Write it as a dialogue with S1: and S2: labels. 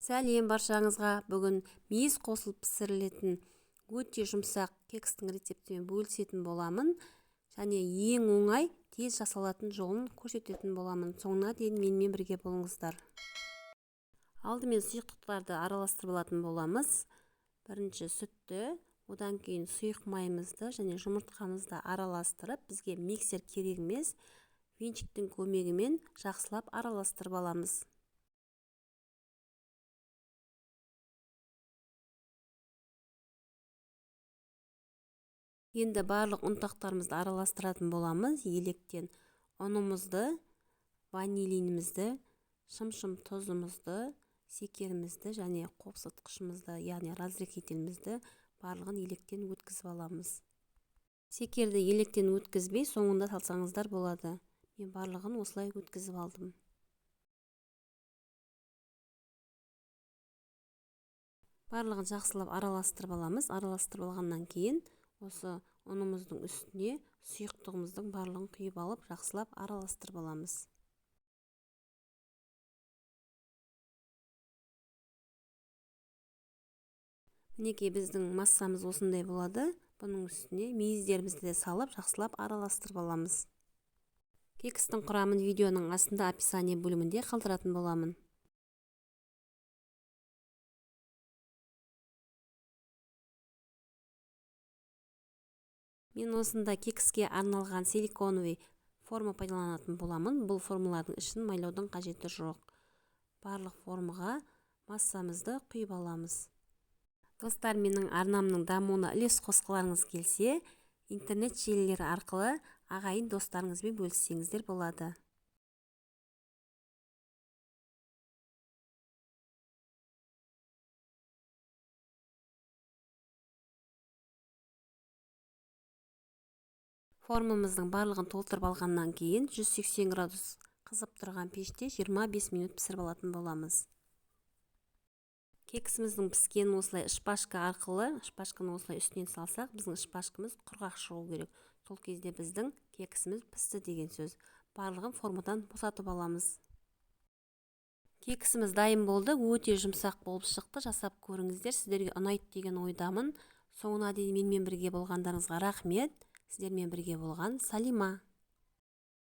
S1: Сәлем баршаңызға! Бүгін мейіз қосылып пісірілетін өте жұмсақ кекстің рецептімен бөлісетін боламын. Және ең оңай, тез жасалатын жолын көрсететін боламын. Соңына дейін менімен бірге болыңыздар. Алдымен сұйықтықтарды араластырып алатын боламыз. Бірінші сүтті, одан кейін сұйық майымызды және жұмыртқамызды араластырып, бізге миксер керек емес, венчиктің көмегімен жақсылап араластырып аламыз. Енді барлық ұнтақтарымызды араластыратын боламыз. Електен ұнымызды, ванилинімізді, шымшым тұзымызды, секерімізді және қопсытқышымызды, яғни разрыхлителімізді барлығын електен өткізіп аламыз. Секерді електен өткізбей соңында салсаңыздар болады. Мен барлығын осылай өткізіп алдым. Барлығын жақсылап араластырып аламыз. Араластырып алғаннан кейін осы ұнымыздың үстіне сұйықтығымыздың барлығын құйып алып, жақсылап араластырып аламыз. Мінекей біздің массамыз осындай болады. Бұның үстіне мейіздерімізді де салып, жақсылап араластырып аламыз. Кекстің құрамын видеоның астында описание бөлімінде қалдыратын боламын. Мен осында кекске арналған силиконовый форма пайдаланатын боламын. Бұл формалардың ішін майлаудың қажеті жоқ. Барлық формаға массамызды құйып аламыз. Достар, менің арнамның дамуына үлес қосқыларыңыз келсе, интернет желілері арқылы ағайын достарыңызбен бөліссеңіздер болады. Формамыздың барлығын толтырып алғаннан кейін 180 градус қызып тұрған пеште 25 минут пісіріп алатын боламыз. Кексіміздің піскенін осылай шпажка арқылы, шпажканы осылай үстінен салсақ, біздің шпажкамыз құрғақ шығу керек. Сол кезде біздің кексіміз пісті деген сөз. Барлығын формадан босатып аламыз. Кексіміз дайын болды, өте жұмсақ болып шықты. Жасап көріңіздер, сіздерге ұнайды деген ойдамын. Соңына дейін менімен бірге болғандарыңызға рахмет. Сіздермен бірге болған Салима.